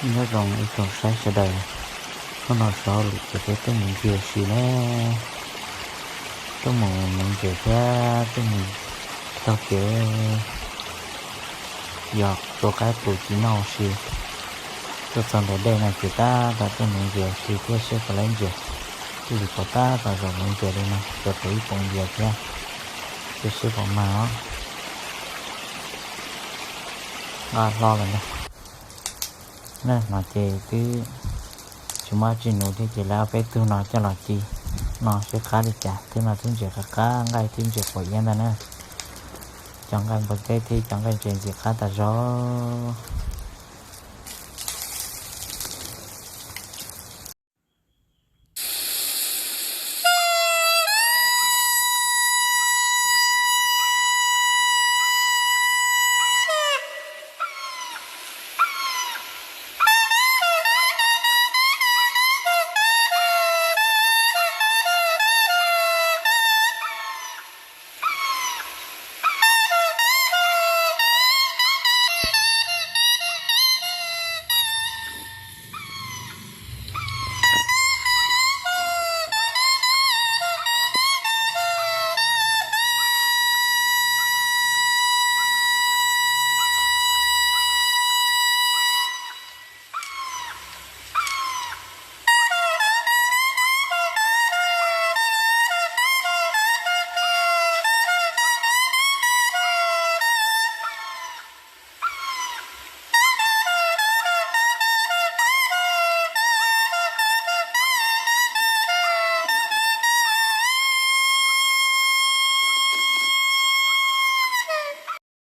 Nyob zoo ib tsoom saib sawv daws, hnub no sawv hauj lwm ces peb tuaj mus ncig ua si na, tuaj mus nuv ntses thiab tuaj mus taug kev, yog tua qaib qus ci noj ua si. Tuaj txog ntawm dej no ces tab tom tuaj nuv ntses ua si thiab seb puas laib ntses, twb tsis pom tab tom zaum nuv ntses li no, tsuas tau ib poom ntses thiab, seb seb puas mag os. Nqa hlo lawm ntag. No ces twb tsis muaj dab tsi nuv thiab ces lawv ob peb tug no coj los ci no seb qab li cas. Twb no twb ntses qab qab, nqaij twb ntses quav iab ntag na. Cov nqaij npua teb thiab cov nqaij ntses ntxim qab tas zog.